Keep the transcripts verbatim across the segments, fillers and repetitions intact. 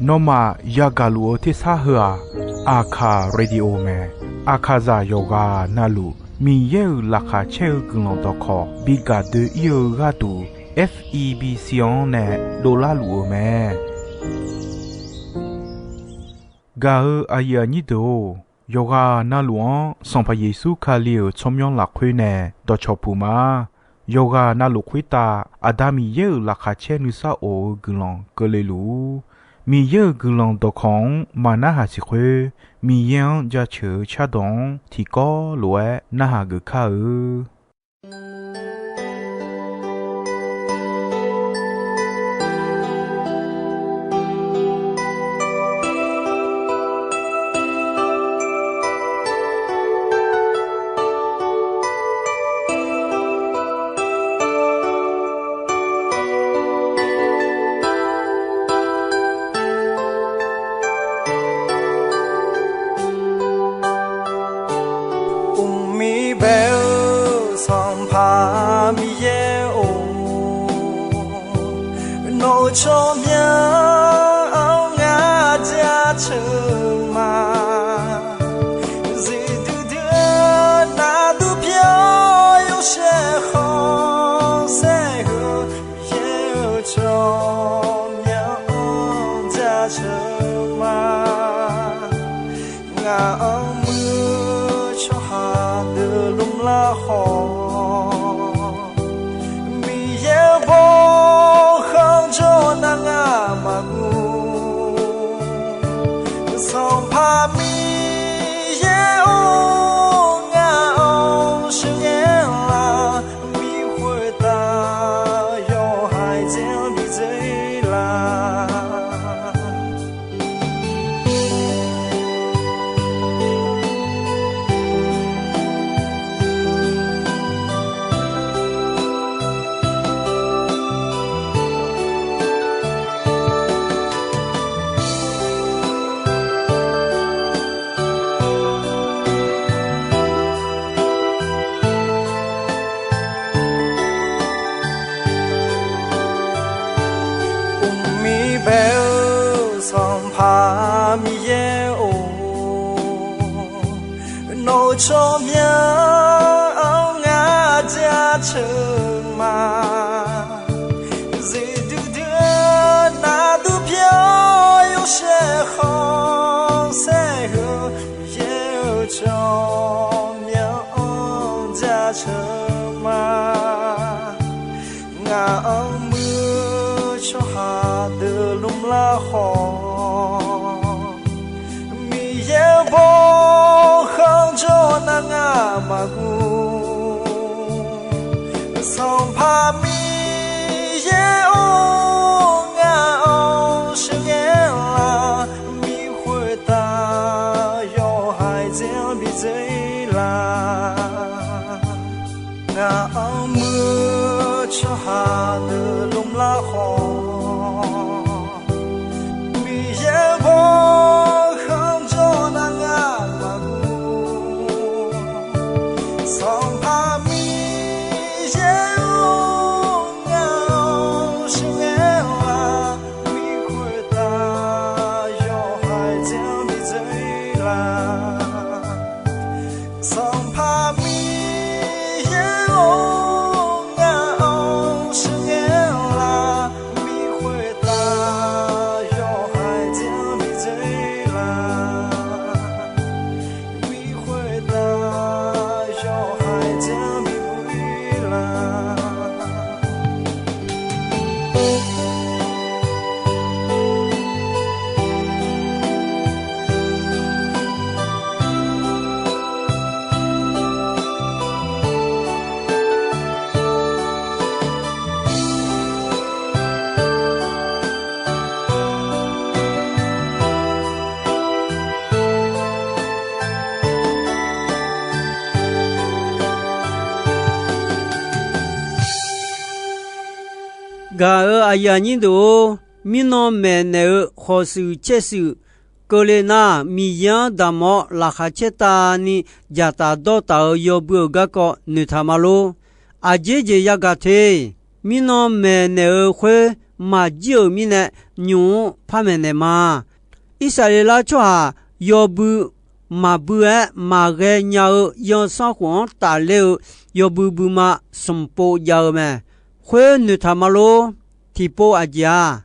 Nawmaf yagaq luf-eu tersar heu-aq, Aqkaq Radio mae. Aqkaqzaq yawqghaq navluf Miqyaer-euq laqkhaq caer-eu guiqlanq dawqkawq bi gaq doe-ir-eu gharduq, F E B C-anr nae dovlar luf-eu mae. Gaq-eu aqyuif aqnyir deuq-or, yawqghaq navluf-anr Sanqpaq Yeqsur Kali-euq tsawrmyanr lafkhoer nae dawqcawq puq ma. Yawqghaq navluf khoertav Aqda Miqyaer-euq laqkhaq caer nuisar of-eu guiqlanq keuvle luf-ur. Miqyaer-euq guiqlanq dawqkawq-anr maqnarhaq siq khoer, Miqyaer-anr jaceuq-eu cardawq-anr tiqkawv lof-aer narhaq geuf kar-eu. Uqmir bae-eu Sanqpaq Miqyaer-or, nawq-euq tsawrmyanr-anr ngar jaceuq ma. Zifduidui-eu navduq pyeuf-awr yawshaef khanqsaer heu, Miqyaer-euq tsawrmyanr-anr jaceuq ma. Ngaq-anr muiq-eu tsawrhaq deuq lmrlar khawf, Miqyaer-euq bawkhanq jawr nar ngar maqguv. Sanqpaq Miqyaer-or, ngaq-anr sheuqghae lar, mi khoertav yawhaiq dzae-anr bi dzoer lar. Uqmir bae-eu Sanqpaq Miqyaer-or, nawq-euq tsawrmyanr-anr ngar jaceuq ma. Zifduidui-eu navduq pyeuf-awr yawshaef khanqsaer heu, Miqyaer-euq tsawrmyanr-anr jaceuq ma. Ngaq-anr muiq-eu tsawrhaq deuq lmrlar khawf, Miqyaer-euq bawkhanq jawr nar ngar maqguv. Sanqpaq Miqyaer-or, ngaq-anr sheuqghae lar, mi khoertav yawhaiq dzae-anr bi dzoer lar. Ngaq-anr muiq-eu tsawrhaq deuq lmrlar khawf, Miqyaer-euq bawkhanq jawr nar ngar maqguv. Sanqpaq Miqyaer-or, ngaq-anr sheuqghae lar, mi khoertav yawhaiq dzae-anr bi dzoer lar. Sanqpaq Miqyaer-or, ngaq-anr sheuqghae lar, mi khoertav yawhaiq dzae-anr bi dzoer lar. Mi khoertav yawhaiq dzae-anr bi dzoer lar. Gaq-euq aqyuif aqnyir deuq-or, mirnan maeqnaeq-eu khawqshuif caershuif keuvle nar, Miqyaer-anr damq-awr laqkhaq caertavni dzaqtaf dawrtaf-euq yawbui-euq garkawv noeqtaq ma lor. Aqjeq jeq yagaq te. Mirnan maeqnaeq-eu khoer maqjir-euq mirnae, nymq-mr par maeqnaeq ma. Irsaqleqlav tsawrhaq yawbui maqbui-aer maqghae nya-eu yawsanr khof-anr tafler-eu yawbui buima smq pov jav-eu mae. Khoer noeqtaq ma lor. Tiqpov aqjeq-aq,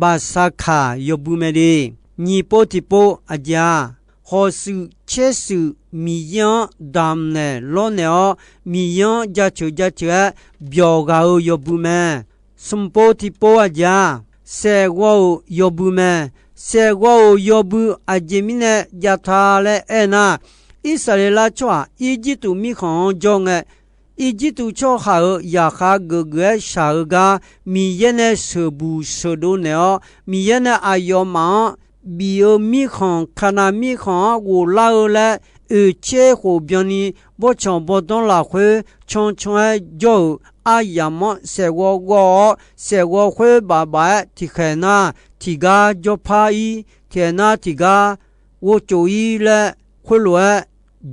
Baqsaqkaq yawbui mae le. Nyiq pov tiqpov aqjeq-aq, hawqshuif tsershuif Miqyaer-anr damq naeq lawrnaeq-awr, Miqyaer-anr jaceuq jaceuq-aer byawq ghaq-eu yawbui mae. Smq pov tiqpov aqjeq-aq, saeqghawv-euq yawbui mae. Saeqghawv-euq yawbui aqjeq mirnae jav ta laer aernar, Irsaqleqlav tsawrhaq Irjirtuv mirkhanq-anr jawr ngae, Irjirtuv tsawrhaq-euq zaqkhav geufgeuf-aer shaq-eu gar Miqyaer nae sheuqbuq sheuqdov naeq-awr, Miqyaer nae aqyawfmaf-anr bif-eu mirkhanq, Kaqnaq mirkhanq-anr ghoflar-eu laer oeqtser khof byanni bawrtsanq bawrdanr lafkhoer cancan-aer jawr-euq aryamq-anr saeqghawv ghawv-awr, saeqghawv khoer baf baf-aer tiqkhaeq nar tiqgar jawrpar-ir, tiqkhaeq nar tiqgar ghovtsof-ir laer khoerlof-aer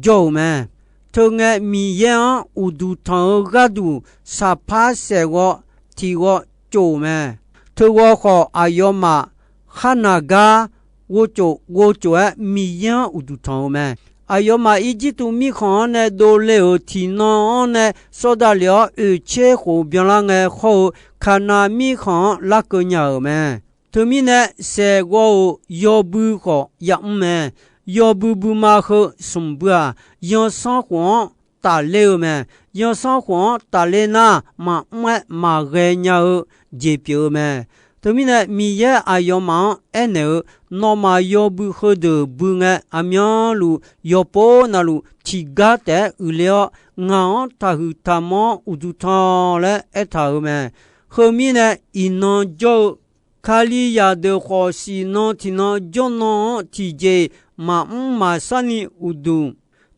jawr-euq mae. Teungae Miqyaer-anr uqduq tanq-eu gharduq saqpar saeqghawv tiqghawv tsof-euq mae. Teughawv khawf aqyawfmaf kharnaq gar ghovtsof ghovtsof-aer Miqyaer-anr uqduq tanq-eu mae. Aqyawfmaf Irjirtuv mirkhanq-anr nae dovle-euq tiqnan-anr nae sawr davlef-awr oeqtser khof byanlar ngae khawr-eu Kaqnaq mirkhanq-anr larkeuv nya-euq mae. Teumirnae, saeqghawv-euq yawbui khawf yamr mae. Yawbui buima heu smq bui-aq, zanrsanrkhof-anr tafler-eu mae. Zanrsanrkhof-anr tafler nar, maqmr-aer maqghae nya-eu jeq pyeuf-eu mae. Teumirnae, Miqyaer aqyawfmaf-anr aernaeq-eu, nawmaf yawbui heudeuq bui ngae, aqmyanluf yawpov navluf tiqgar taef-aer uiqler-awr, ngaq-anr taqhuiq taqmanr-anr uqduq tanq laer aertaq-euq mae. Heu mirnae, iqnan jawr-eu Kalizaq deuq khawf, siqnan tiqnan jawrnan-anr tiqjeq-iq maqmr maqshar ni uqduq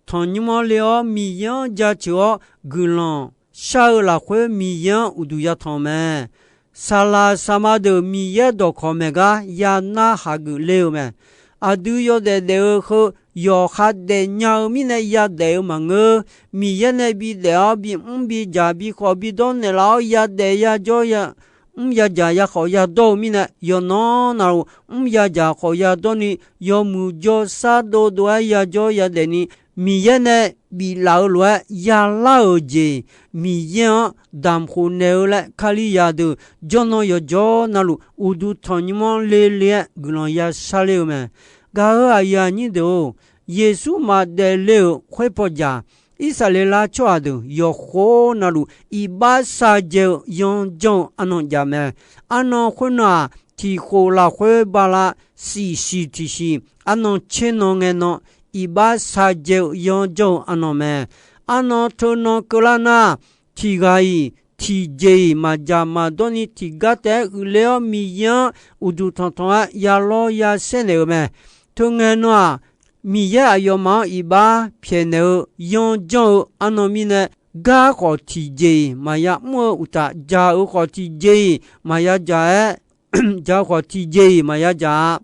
tanqnymr-anr le-awr, Miqyaer-anr jaceuq-awr guiqlanq shar-eu lafkhoer, Miqyaer-anr uqduq yatanq mae. Saqlaq saqma deuq Miqyaer dawqkawq maeq gar yanar hageuf le-eu mae. Aqdui yawdaef daef-eu heu yawqha daefnya-eu mirnae yadaef-eu maqngeur. Miqyaer nae bidaef-awr bimr bidzaq bikhawf bidawr naeqlaf-awr yadaef yajawr ya mr yadzaq yakhawf yadawr-eu mirnae, yawqnan navluf mr yadzaq khawf yadawr ni, yawmuiq jawrshar dovdov-aer yajawr yadaef ni, Miqyaer nae biflaf-eu lof-aer yalar-euq jeq, Miqyaer-anr damqkhof naeq-eu laer Kalizaq deuq jawrnan yawqjawr navluf uqduq tanqnymr-anr le le-aer guiqlanq yashar ler-eu mae. Gaq-euq aqyuif aqnyir deuq-or, Yeqsur maqdaef le-euq khoerpaw jaq, Irsaqleqlav tsawrhaq deuq yawqkhof navluf iqbax shavdzae-eu yanjanr-eu arnan jav mae. Arnan khoernan-aq, tiqkhof lafkhoer bala siqsiq tiqsiq, arnan tser nan ngae nan, iqbax shavdzae-eu yanjanr-eu arnan mae. Arnan teunan keuvlar nar, tiqghaq-iq tiqjeq-iq maqdzaq maqdawr ni tiqgar taef-aer uiqler-awr Miqyaer-anr uqduq tanqtanq-aer yalawr yasaer naeq-eu mae. Teungae nan-aq, Miqyaer aqyawfmaf-anr iqbax pyaeqnaeq-eu yanjanr-eu arnan mirnae, gar khawf tiqjeq-iq maqya mr-eu uqtaf, dzaq-euq khawf tiqjeq-iq maqya dzaq-aer, dzaq-eu khawf tiqjeq-iq maqya dzaq-a.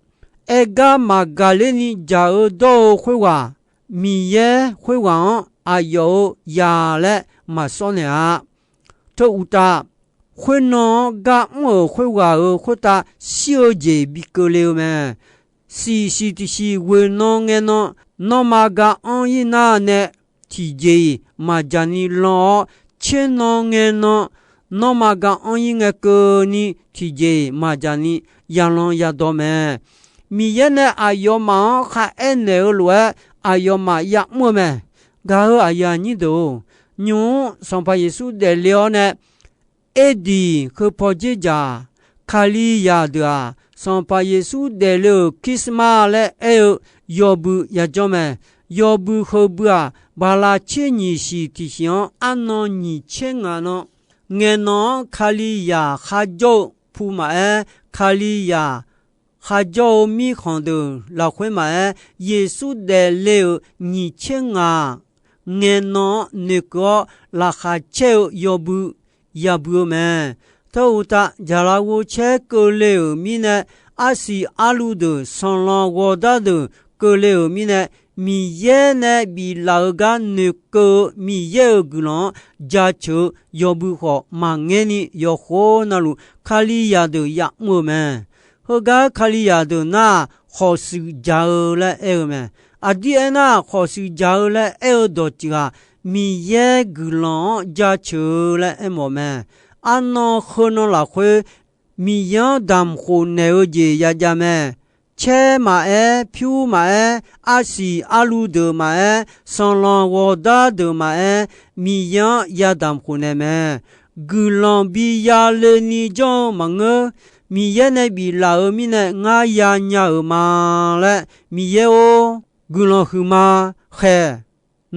Aer gar maqgaq ler ni dzaq-eu dawr-eu khoerghaq, Miqyaer khoerghaq-anr aqyawf-euq zaq laer maqsawr naeq-a. Teu uqtaf, khoernan-anr gar mr-euq khoerghaq-euq khoertav shir-eu jeq bi keuvle-eu mae. Siqsiq tiqsiq ghoeq nan ngae nan, nanrma ga anr-ir nar nae tiqjeq-iq maqdzaq ni lan-awr, tser nan ngae nan, nanrma ga anr-ir ngae keuvni tiqjeq-iq maqdzaq ni yalan yadawr mae. Miqyaer nae aqyawfmaf-anr kharaer naeq-eu lof-aer aqyawfmaf ya'mr-eu mae. Gaq-euq aqyuif aqnyir deuq-or, nymq-mr Sanqpaq Yeqsur daefle-awr nae, Erdiq heu pawdzer dzaq, Kalizaq deuq-aq, Sanqpaq Yeqsur daefle-euq Christmas laer aer-eu yawbui yajawr mae. Yawbui heubui-aq, baqlaq tser nyiq shiq tiqshiq-anr arnan nyiq tser ngaq nan, ngaeqnan-anr Kalizaq kharjawr-eu pu maqaer, Kalizaq kharjawr-eu mirkhanq deuq lafkhoer maqaer, Yeqsur daefle-euq nyiq tser ngaq ngaeqnan-anr noeqkeuv-awr laqkhaq caer-eu yawbui yabui-eu mae. Teu uqtaf, jaqlaf ghovcaer keuvle-euq mirnae, arsiq arluv deuq, sanqlanq ghawqdar deuq keuvle-euq mirnae, Miqyaer nae biflaf-euq gar noeqkeuv-eu Miqyaer-euq guiqlanq-anr jaceuq-eu yawbui khawf maqngaer ni, yawqkhof navluf Kalizaq deuq ya'mr-eu mae. Heugar Kalizaq deuq nar, khawqshuif jaq-eu laer aer-eu mae. Aqdir aernar, khawqshuif jaq-eu laer aer-eu dawqtsuif-aq, Miqyaer guiqlanq-anr jaceuq-eu laer aermawf mae. Arnan heunan lafkhoer Miqyaer-anr damq khof naeq-eu jeq yajav mae. Caer maqaer, pyur maqaer, arsiq arluv deuq maqaer, sanqlanq ghawqdar deuq maqaer, Miqyaer-anr yadamq khof naeq mae. Guiqlanq bi yale ni janr-eu maqngeur. Miqyaer nae biflaf-euq mirnae ngar yanya-euq ma laer, Miqyaer-or, guiqlanq huiqma khaeq.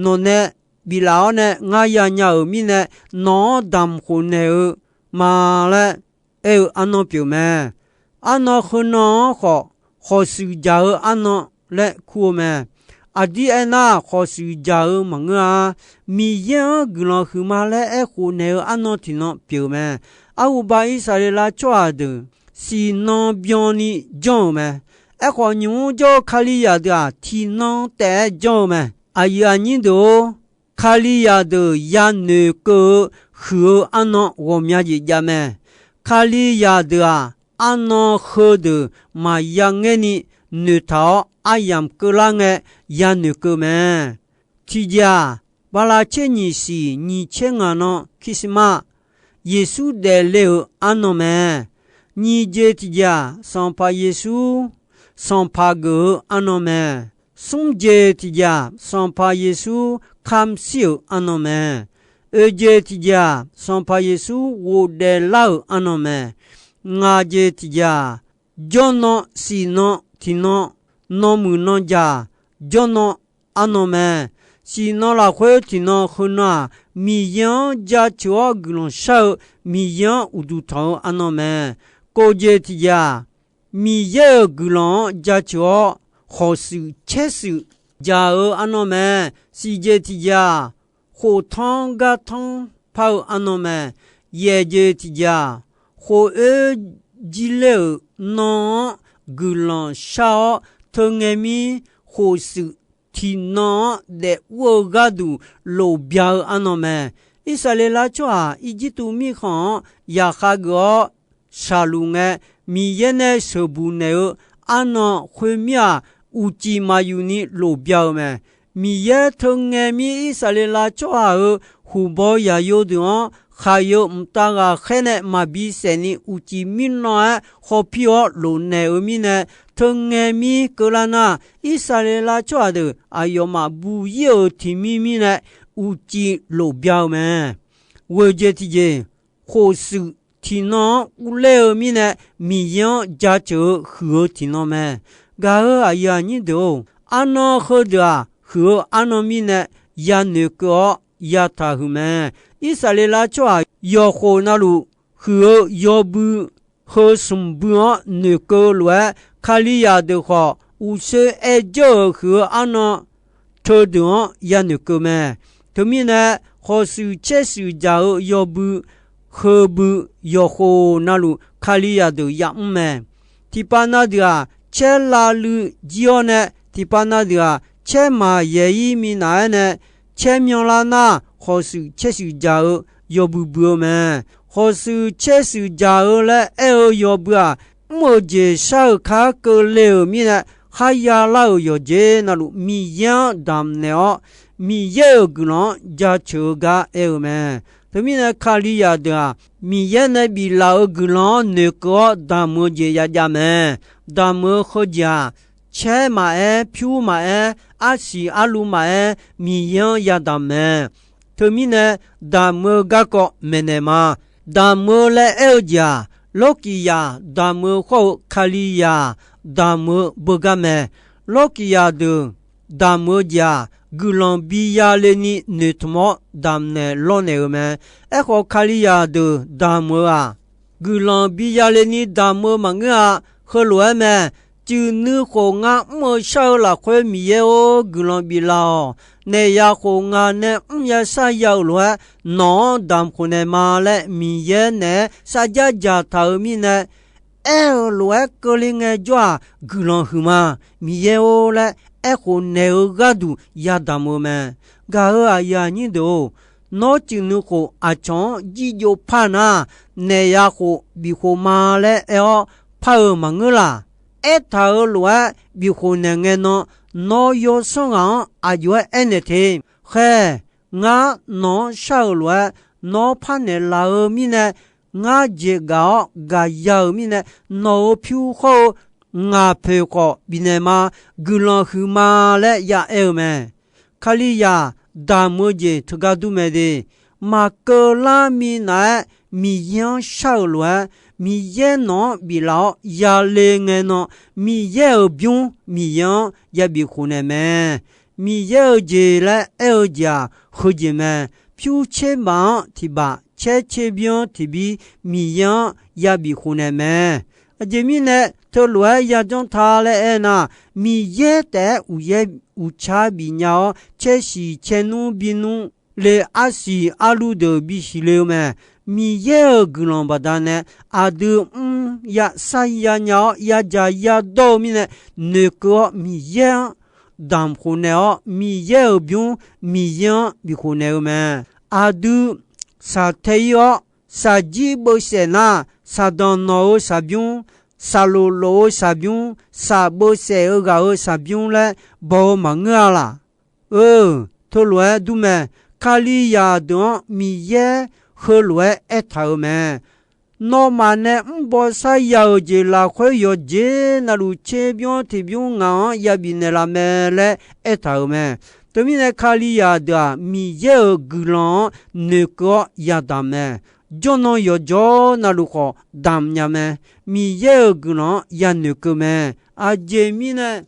Nawq nae biflaf-awr nae ngar yanya-euq mirnae, nawq-anr damq khof naeq-eu ma laer aer-eu arnan pyeuf mae. Arnan heunan-anr khawf, khawqshuif jaq-eu arnan laer kur-eu mae. Aqdir aernar, khawqshuif jaq-eu maqngeur-a. Miqyaer-anr guiqlanq huiqma laer aerkhof naeq-eu arnan tiqnan pyeuf mae. Arhuba Irsaqleqlav tsawrhaq deuq siqnan byanni janr-euq mae. Aerkhawf, nymq mr jawr-eu Kalizaq deuq-aq, tiqnan taef-aer janr-eu mae. Aqyuif aqnyir deuq-or, Kalizaq deuq yanoeq keuv-eu huiq-eu arnan ghawqmya jeq jav mae. Kalizaq deuq-aq, arnan heudeuq maqya ngaer ni noeqtaq-awr aryamq keuvlar ngae yanoeq keuv mae. Tiqjeq-aq, bala tser nyiq siq nyiq tser ngaq nan Christmas, Yeqsur daefle-euq arnan mae. Nyiq jeq tiqjeq-aq, Sanqpaq Yeqsur sanqpaq geuf-eu arnan mae. Smr jeq tiqjeq-aq, Sanqpaq Yeqsur kamq shir-euq arnan mae. Oeq jeq tiqjeq-aq, Sanqpaq Yeqsur ghofdaef lar-euq arnan mae. Ngaq jeq tiqjeq-aq, jawrnan siqnan tiqnan, nanmuiq nanjaq jawrnan arnan mae. Siqnan lafkhoer tiqnan heunan-aq, Miqyaer-anr jaceuq-awr guiqlanq shar-eu, Miqyaer-anr uqduq tanq-eu arnan mae. Kov jeq tiqjeq-aq, Miqyaer-euq guiqlanq-anr jaceuq-awr khawqshuif caershuif jaq-eu arnan mae. Siq jeq tiqjeq-aq, khoftanr gartanr par-eu arnan mae. Yaeq jeq tiqjeq-aq, khof oer jir ler-euq nan-anr guiqlanq shar-awr, teu ngae mir khofshuif tiqnan-anr daef ur-eu gharduq lofbya-eu arnan mae. Irsaqleqlav tsawrhaq Irjirtuv mirkhanq-anr yaqkhav geuf-awr shaqluf ngae, Miqyaer nae sheuqbuq naeq-eu arnan khoermir-aq, uqcif maqyuf ni lofbya-eu mae. Miqyaer teu ngae mir Irsaqleqlav tsawrhaq-euq huqbaw yaqyo deuq-anr khaqyeu mqtav ghaqkhaer nae maqbi saef ni uqcif mirnan-aer khawpir-awr lofnaeq-eu mirnae, teu ngae mir keuvlar nar, Irsaqleqlav tsawrhaq deuq aqyawfmaf bu ir-euq tiqmir mirnae uqcif lofbya-eu mae. Ghoeq jeq tiqjeq, khofshuif tiqnan-anr urler-eu mirnae, Miqyaer-anr jaceuq-eu huiq-eu tiqnan mae. Gaq-euq aqyuif aqnyir deuq-or, arnan heudeuq-aq, huiq-eu arnan mirnae yanoeq keuv-awr yataq huiq mae. Irsaqleqlav tsawrhaq yawqkhof navluf huiq-eu yawbui heu smq bui-anr noeqkeuv lof-aer, Kalizaq deuq khawf uqshoe aer jawr-euq huiq-eu arnan teudeuq-anr yanoeq keuv mae. Teumirnae, khawqshuif caershuif jaq-eu yawbui heubui yawqkhof navluf Kalizaq deuq ya'mr mae. Tiqpav na deuq-aq, caer lavluiv jir-awr nae, tiqpav na deuq-aq, caer maqyaeq-ir minav-aer nae, caer myanlar nar, khawqshuif caershuif jaq-eu yawbui bui-eu mae. Khawqshuif caershuif jaq-eu laer aer-eu yawbui-aq, mr-eu jeq shar-eu kar keuvle-euq mirnae, kharya lar-euq yawqjeq navluf Miqyaer-anr damqnaeq-awr, Miqyaer-euq guiqlanq-anr jaceuq-eu gar aer-eu mae. Teumirnae, Kalizaq deuq-aq, Miqyaer nae biflaf-euq guiqlanq-anr noeqkeuv-awr damq-eu jeq yajav mae. Damq-eu heujeq-aq, caer maqaer, pyur maqaer, arsiq arluv maqaer, Miqyaer-anr yadamq mae. Teumirnae, damq-eu garkawv maeqnaeq ma. Damq-eu laer aer-eu jeq-aq, Lawrkiqzaq damq-eu khawr-eu Kalizaq damq-eu beugar mae. Lawrkiqzaq deuq damq-eu jeq-aq, guiqlanq bi yale ni noeqtmq-awr damqnaeq lawrnaeq-eu mae. Aerkhawf, Kalizaq deuq damq-eu-aq, guiqlanq bi yale ni damq-eu maqngeur-a. Heulof-aer mae. Cuiv nuikhof ngar mr-eu shar-eu lafkhoer Miqyaer-or, guiqlanq biflaf-awq. Naeq ya khof ngaq nae mr ya shar ya-euq lof-aer, nawq-anr damq khof naeq ma laer Miqyaer naeq-aer sarjax dzaqtaq-euq mirnae, aer-euq lof-aer keuvle ngaejawr-aq, guiqlanq huiqma, Miqyaer-or laer aerkhof naeq-eu gharduq yadamq-eu mae. Gaq-euq aqyuif aqnyir deuq-or, nawr cuif nuikhof aqcawq-anr jirjov par nar, naeq ya khof bifkhof ma laer aer-awr par-eu maqngeur laq. Aertaq-euq lof-aer bifkhof naeq ngae nan, nawr yawsanr ghaq-anr aqjox-aer aernaeq te. Khaer, ngar nawq-anr shar-euq lof-aer nawr parnaeq laf-eu mirnae, ngar jeq gaq-awr gaqya-euq mirnae, nawq-euq pyur khawr-eu ngaq poeq khawf bifnaeq ma. Guiqlanq huiqma laer ya aer-eu mae. Kalizaq damq-eu jeq teugar dur mae de. Maqkeuv lar minav-aer Miqyaer-anr shar-euq lof-aer, Miqyaer nawq-anr biflaf-awr yale ngae nan, Miqyaer-euq bymr Miqyaer-anr yabif khofnaeq mae. Miqyaer-euq jeq laer aer-eu jeq-aq, heujeq mae. Pyur tser baf-anr tiq baf, caer tser bymr-anr tiq bymr, Miqyaer-anr yabif khofnaeq mae. Aqjeq mirnae teulof-aer yajanr ta laer aernar, Miqyaer taef-aer uqyaer uqcar bifnya-awr, caer siq caer nmr bi nmr le, arsiq arluv deuq bisiq le-eu mae. Miqyaer-euq guiqlanq baqdanae aqdui mr ya sar ya nya-awr yadzaq yadawr-eu mirnae, noeqkeuv-awr Miqyaer-anr damq khofnaeq-awr, Miqyaer-euq bymr Miqyaer-anr bif khofnaeq-eu mae. Aqdui saqtae ir-awr, saqjir beuvsaef nar, saqdanq nawq-euq saqbymr, saqlof lof-eu saqbymr, saqbeuvsaef-eu ghaq-euq saqbymr laer baw-eu maqngeur-a laq? Eu, teulof-aer dur mae. Kalizaq deuq-anr Miqyaer heulof-aer aertaq-euq mae. Nawmaf nae mr baw sar ya-euq jeq lafkhoer yawqjeq navluf tserbymr tiqbymr ngaq-anr yabif naeqlaf mae laer aertaq-euq mae. Teumirnae Kalizaq deuq-aq, Miqyaer-euq guiqlanq-anr noeqkeuv-awr yadamq mae. Jawrnan yawqjawr navluf khawf damq nya mae. Miqyaer-euq guiqlanq-anr yanoeqkeuv mae. Aqjeq mirnae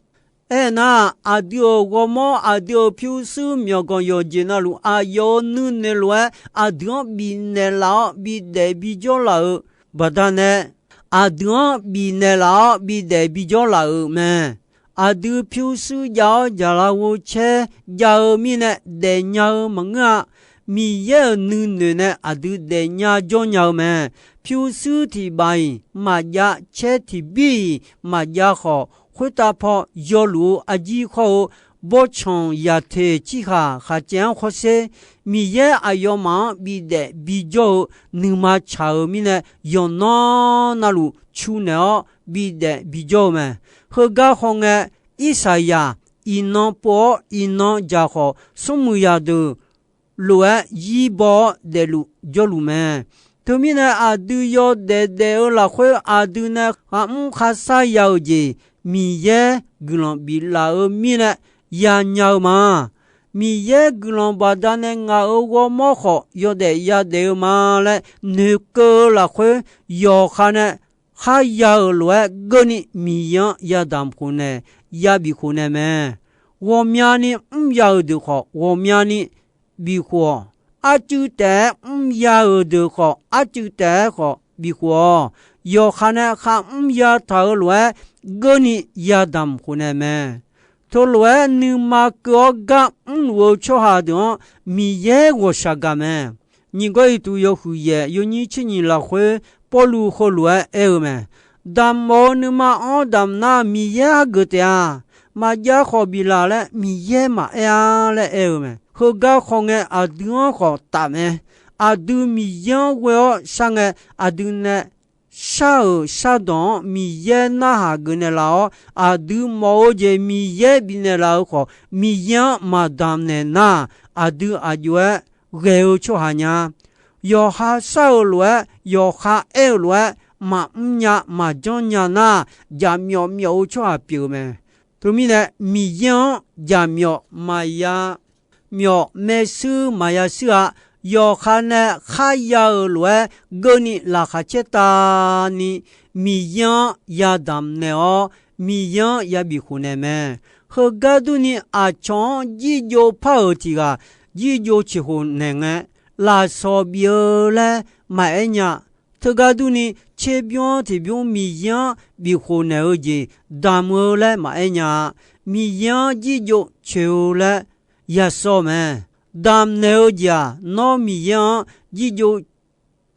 aernar, aqdui-euq ghawrmawr, aqdui-euq pyurshuir myawqganq yawqjeq navluf aqyawf-euq nuinoeq lof-aer aqdui-anr bifnaeq laf-awr bidaef bijawr laf-euq baqdanae, aqdui-anr bifnaeq laf-awr bidaef bijawr laf-euq mae. Aqdui pyurshuir jav-awr jaqlaf ghovcaer jav-eu mirnae daefnya-eu maqngeur-a. Miqyaer-euq nuinoeq nae aqdui daefnya jawrnya-eu mae. Pyurshuir tiq baf-iq maqjav, caer tiq bir-iq maqjav khawf, khoertav paw yawluf-eu arjir khawr-eu bawrtsanq yaqteq cirkhaq khaqcaev-anr khawrsher, Miqyaer aqyawfmaf-anr bidaef bijawr-eu nuima tsaq-euq mirnae, yawqnan navluf cu naeq-awr bidaef bijawr-eu mae. Heugar khawf ngae, Irsaqyaq iqnan pov-awr iqnan dzaq khawf, smrmuiq zaqdeuq lof-aer zir baw-awr daefluf jawrluf mae. Teumirnae, aqdui yawdaef daef-eu lafkhoer aqdui nae kharmr kharshar ya-euq jeq, Miqyaer guiqlanq biflaf-eu mirnae yanya-eu ma. Miqyaer guiqlanq baqdanae ngaq-euq ghawrmawr khawf yawdaef yadaef-eu ma laer noeqkeuv-eu lafkhoer, yawqha nae kharya-euq lof-aer geurni Miqyaer-anr yadamq khofnaeq, yabif khofnaeq mae. Ghawqmyani mrya-euq deuq khawf ghawqmyani bifkhof-awq. Arcuiv taef-aer mrya-euq deuq khawf arcuiv taef-aer khawf bifkhof-awq. Yawqha nae kharmr yataq-euq lof-aer geurni yadamq khofnaeq mae. Teulof-aer nuima keuv-awr gar mrluf-eu tsawrhaq deuq-anr Miqyaer ghawqshaq gaq mae. Nyiq Gawrliqtu yawhuiq yaef yawnyir tser nyiq lafkhoer Pawrluv heulof-aer aer-eu mae. Damq mawf-eu nuima-anr damq nar Miqyaer argeuf taef-a. Maqjav khawf biflaf laer Miqyaer maqaer-a laer aer-eu mae. Heugar khawf ngae aqdui-anr khawf taf mae. Aqdui Miqyaer-anr ghoe-awr shar ngae, aqdui nae shar-euq shardawq-anr Miqyaer narhaq geuf naeqlaf-awr, aqdui mawf-eu jeq Miqyaer bifnaeq laf-eu khawf, Miqyaer-anr maqdamq naeq nar, aqdui aqjox-aer ghae-eu tsawrhaq nya. Yawqha shar-euq lof-aer, yawqha aer-eu lof-aer, maqmr nya maqjanr nya nar, jaqmyawf myawf-eu tsawrhaq pyeuf-eu mae. Teumirnae, Miqyaer-anr jaqmyawf maqya myawf, maershuir maqya shuir-a. Yawqha nae kharya-euq lof-aer geurni laqkhaq caertavni Miqyaer-anr yadamq naeq-awr, Miqyaer-anr yabif khofnaeq mae. Heugar durni, aqcawq-anr jirjov par-euq tiq ghaq jirjov coeqkhof naeq ngae, lafsawq bif-eu laer maqaer nya. Teugar durni, tserbymr tiqbymr Miqyaer-anr bifkhof naeq-eu jeq damq-eu laer maqaer nya-a. Miqyaer-anr jirjov coeq-eu laer yasawr mae. Damq naeq-eu jeq-aq, nawr Miqyaer-anr jirjov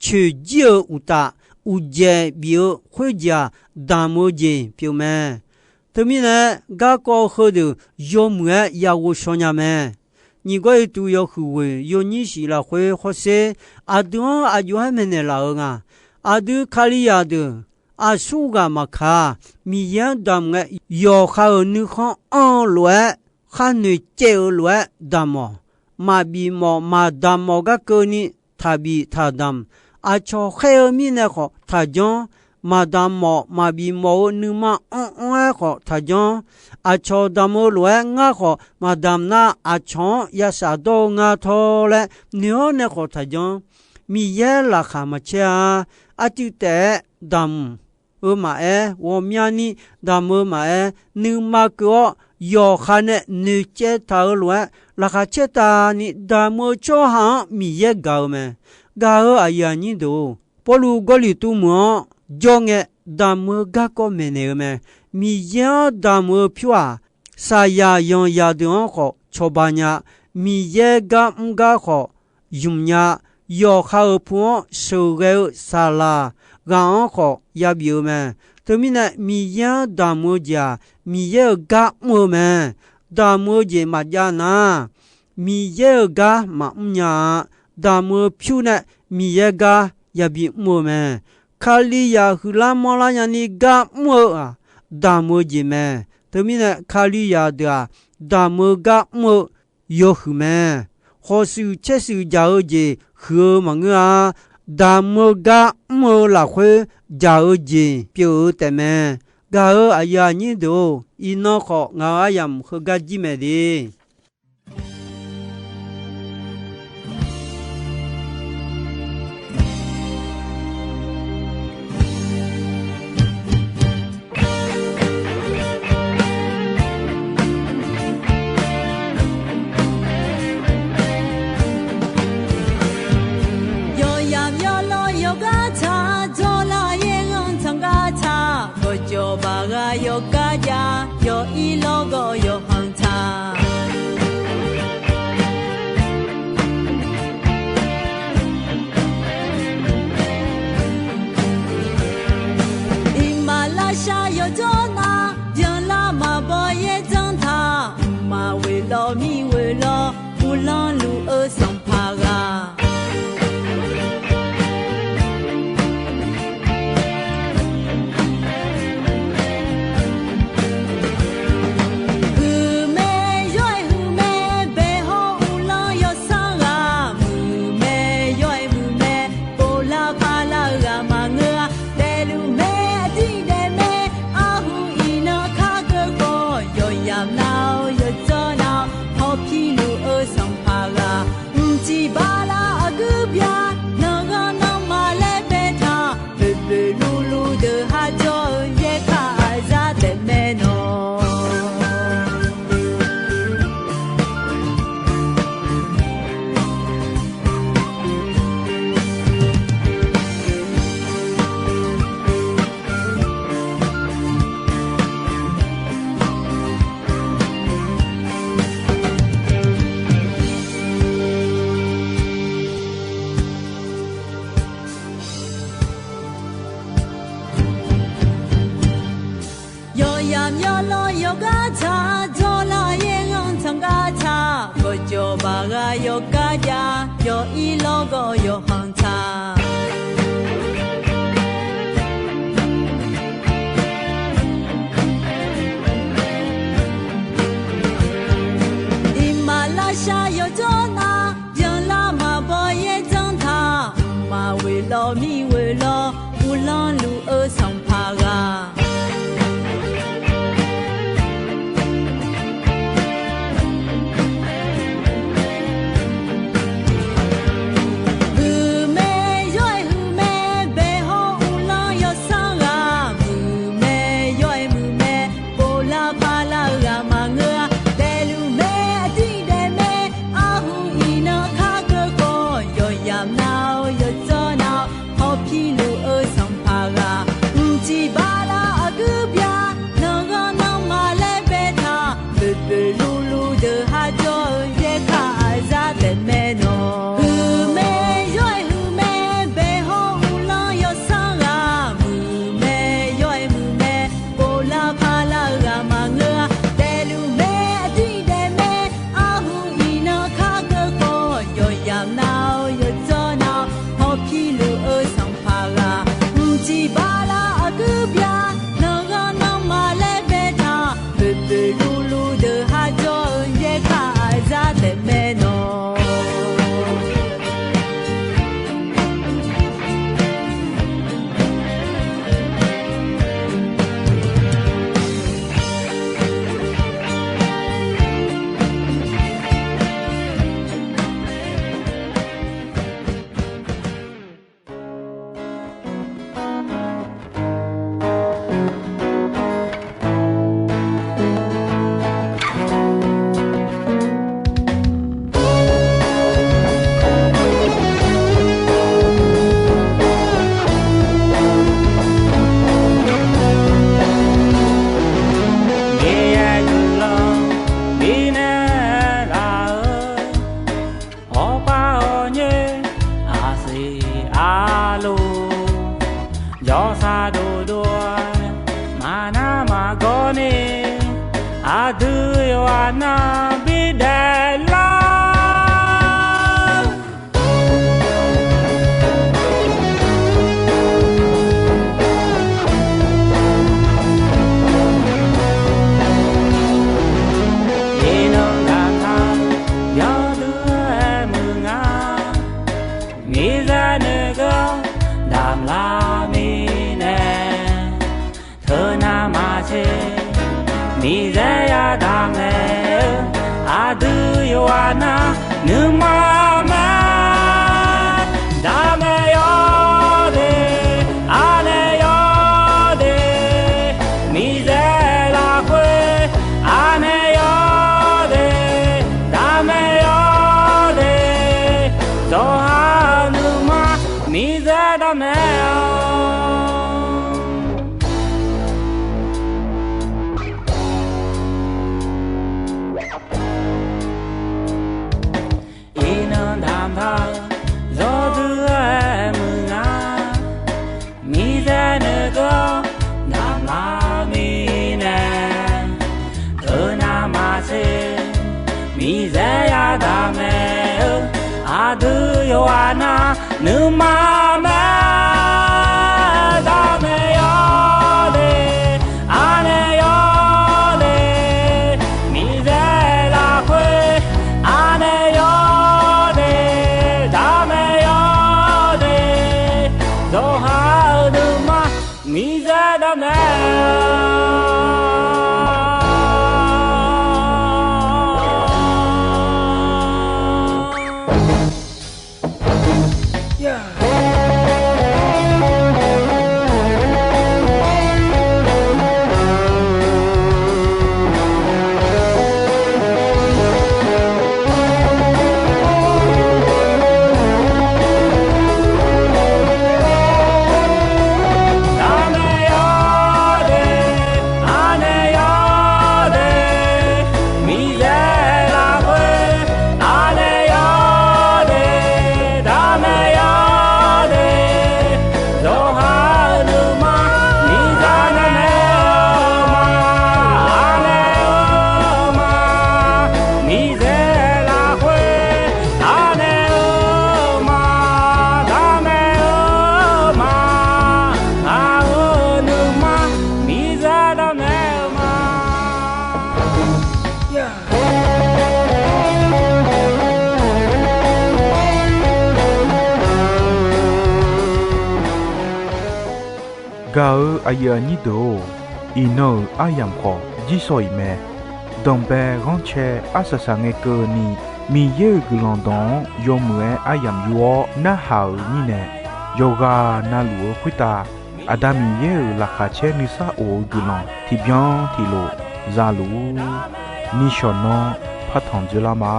coeq jir-eu uqtaf, uqdzaeq bif-eu khoerjeq-aq, damq-eu jeq pyeuf mae. Teumirnae, garkawv heudeuq yawmuiq-aer ya ghovshaw nya mae. Nyiq gawr-iq tuv yawhuiq ghoeq yawnyir shif lafkhoer hawsher, aqdui-anr aqjox-aer maeqnaeq laf-eu nga. Aqdui Kalizaq deuq aqsurghaq maqkaq, Miqyaer-anr damq ngae, yawqha-euq nuikhanr anr-eu lof-aer, khar noeqcaev-eu lof-aer damq-awq. Maqbif mawf maqdamq mawf gar keuvni taqbif taqdamq. Aqcawq khaer-eu mirnae khawf taqjanr. Maqdamq mawf maqbif mawf-eu nuima anr-anr-aer khawf taqjanr. Aqcawq damq-eu lof-aer ngar khawf maqdamq nar, aqcawq-anr ya shafdawr-eu nga tawr laer noeq-awr nae khawf taqjanr. Miqyaer laqkhaq maqcaer-a. Arcuiv taef-aer damq-eu maqaer, ghawqmyani damq-eu maqaer, nuima keuv-awr yawqha nae noeqcaev taq-eu lof-aer laqkhaq caertavni damq-eu tsawrhaq-anr Miqyaer gaq-eu mae. Gaq-eu aqyuif aqnyir deuq-or, Pawrluv Gawrliqtu meuq-anr jawr ngae damq-eu garkawv maeqnaeq-eu mae. Miqyaer-anr damq-eu pyur-aq, saqyaq yanqzaq deuq-anr khawf cawba nya. Miqyaer gar mr gar khawf ymq nya. Yawqha-euq pu-anr sheuqghae-eu saqlaq ghaq-anr khawf yabif-eu mae. Teumirnae, Miqyaer-anr damq-eu jeq-aq, Miqyaer-euq gar mr-eu mae. Damq-eu jeq maqjav nar, Miqyaer-euq gar maqmr nya-a. Damq-eu pyur nae Miqyaer gar yabi mr-eu mae. Kalizaq huiqlar manrlar nyani gar mr-eu-aq, damq-eu jeq mae. Teumirnae, Kalizaq deuq-aq, damq-eu gar mr-eu yawhuiq mae. Khawqshuif caershuif jaq-eu jeq huiq-eu maqngeur-a. Damq-eu gar mr-eu lafkhoer jaq-eu jeq pyeuf-eu taefmae. Gaq-eu aqyuif aqnyir deuq-or, iqnan khawf ngaq-euq aryamq heugar jir mae de. Yawqyamq yawlawr yawqgar taq, dawrlar yaer ghanr tanqgar taq, gawqjawq baq ghaq yawqgar jav, yawq-ir lawrgawv yawqkhanq taq. Iqmalavshav yawqjawr nar, byanlar maqbaw yaer janr taq, mqmaq ghoeq lawr mir ghoeq lawr, uvlanr luf-eu sanqpaq ghaq. Huiqmae yawr-aer huiqmae, bae hawr uvlanr yawsanr ghaq. Muiqmae yawr-aer muiqmae, povlar parlar-eu ghaq maqngeur-a. Daefluf mae, aqdir daefmae, arhu iqnan kakeuv khawf, yawqyamq nav-awr yawqjawr nav-awr, hawpir luf-eu sanqpaq ghaq. Mqciq bala aqguir bya, nanqghanr nanqma laer baetaq, boeqboeq luvluv deuq ha jawr-eu yaerkaq aqzar taef mae nawq. Yawqyamq yawlawr yawqgar taq, dawrlar yaer ghanr tanqgar taq, gawqjawq baq ghaq yawqgar jav, yawq-ir lawrgawv yawqkhanq taq. Iqmalavshav yawqjawr nar, byanlar maqbaw yaer janr taq, mqmaq ghoeq lawr mir ghoeq lawr, uvlanr luf-eu sanqpaq ghaq. Huiq Damnaeq-a. Damnaeq-a de, arnaeq-a de, miqyaer lafkhoer arnaeq-a de, damnaeq-a de, yawqha-euq nuima miqzaq damnaeq-eu ma, arnaeq-eu ma, miqyaer lafkhoer arnaeq-eu ma, damnaeq-eu ma, ngaq-euq nuima miqzaq damnaeq-eu ma. Gaq-eu aqyuif aqnyir deuq-or, iqnan-euq aryamq khawf jirshaw-iq mae. Danqbae ghanrcae arsaq saqngae keuvni, Miqyaer-euq guiqlanq dawq-anr yawmuiq-aer aryamq yur-awr narhaq-euq mirnae, yawqghaq navluf-eu khoertav Aqda Miqyaer-euq laqkhaq caer nuisar of-eu guiqlanq tiqbyan tiqlof za luf-ur. Nishawq nan partanq dzoerlar ma.